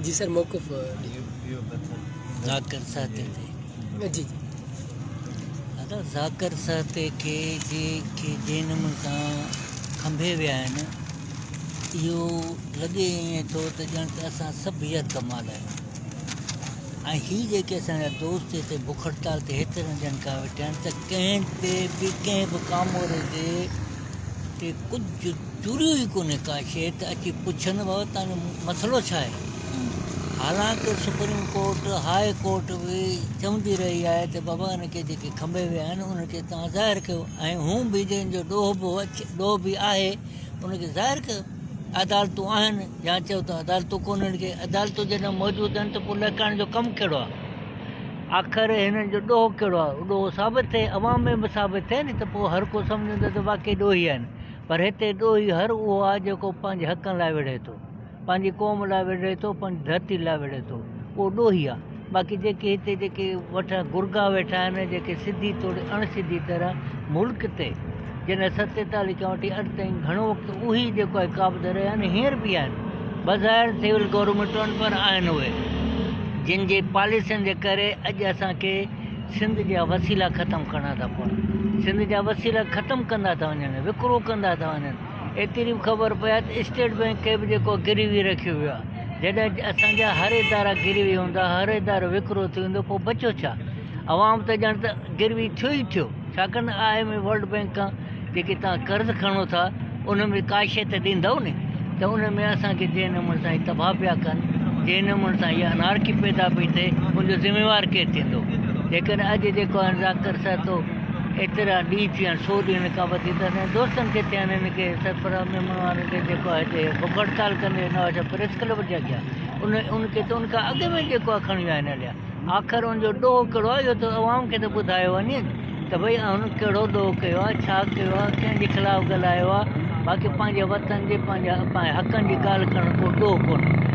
جي سر موقف ڏيو. ذاڪر سهتي تي. جي جي. ادا ذاڪر سهتي کي جيڪي جنهن نموني سان کنڀي ويا آهن اهو لڳي ائين ٿو ته ڄڻ ته اسان سڀ يرغمال آهيون ۽ هي جيڪي اسان جا دوست هتي بک هڙتال تي هيترن ڏينهن کان ويٺا آهن ته ڪنهن تي به ڪنهن به ڪاموري تي تي ڪجهه چوريو ئي ڪونهي ڪا شيء ته اچي پڇن بابا تنهنجو مسئلو ڇا آهي؟ حالانڪ سپريم ڪورٽ، هاء ڪورٽ به چوندي رهي آهي ته بابا ان کي جيڪي کنڀي ويا آهن انهن کي توهان ظاهر ڪيو ۽ هون به جنهن جو ڏوهه به ڏوهه به آهي ان کي ظاهر ڪيو. عدالتون آهن يا چئو ته عدالتون ڪونهن ڪي عدالتون جڏهن موجود آهن ته پوء لڪائڻ جو ڪم ڪهڙو آهي؟ آخر هنن جو ڏوهه ڪهڙو آهي؟ ڏوهه ثابت ٿئي عوام ۾ به ثابت ٿئي ني ته پوء هر ڪو سمجهندو ته واقعي ڏوهي آهن. پر هتي ڏوهي هر اهو آهي جيڪو پنهنجي حقن لاء وڙهي ٿو، پنهنجي قوم لاء وڙهي ٿو، پنهنجي ڌرتي لاء وڙهي ٿو، اهو ڏوهي آهي. باقي جيڪي هتي جيڪي وٺا گرگا ويٺا آهن، جيڪي سڌي توڙي اڻ سڌي طرح ملڪ تي جڏهن ستيتاليهه کان وٺي اڄ تائين گهڻو وقت اهي جيڪو آهي قابض رهيا آهن، هينئر به آهن. بظاهر سول گورنمينٽون آهن پر آهن اهي، جن جي پاليسين جي ڪري اڄ اسان کي سنڌ جا وسيلا ختم ڪرڻا ٿا پون. سنڌ جا وسيلا ختم ڪندا ٿا وڃن، وڪرو ڪندا ٿا وڃن. ايتري به خبر پئي آهي ته اسٽيٽ بئنڪ کي به جيڪو گروي رکيو ويو آهي. جڏهن اسان جا هر ادارا گروي هوندا، هر ادارو وڪرو ٿي ويندو پوء بچيو ڇا؟ عوام ته ڄڻ ته گروي ٿيو ئي ٿيو. ڇاڪاڻ ته I M F world bank کان جيڪي توهان قرض کڻو ٿا ان ۾ ڪا شيء ته ڏيندؤ ني ته ان ۾ اسان کي جنهن نموني سان هي تباهه پيا ڪن، جنهن نموني سان هيء انارڪي پيدا پئي ٿئي، ان جو ذميوار ڪير ٿيندو؟ جيڪڏهن اڄ جيڪو آهن ذاڪر سهتو ايترا ڏينهن ٿي ويا آهن، سو ڏينهن کان وڌيڪ اسان جي دوستن کي ٿيا آهن، هن کي سرفراز ميمڻ وارن کي جيڪو آهي هتي بک هڙتال ڪندي نوابشاهه پريس ڪلب جي اڳيان ان ان کي ته ان کان اڳ ۾ جيڪو آهي کڻي ويا آهن هليا. آخر ان جو ڏوهه ڪهڙو آهي اهو ته عوام کي ته ٻڌايو وڃي ته ڀئي هن ڪهڙو ڏوهه ڪيو آهي، ڇا ڪيو آهي، ڪنهن جي خلاف ڳالهايو آهي، باقي پنهنجي وطن جي پنهنجي حقن جي ڳالهه ڪرڻ ڪو ڏوهه ڪونهي.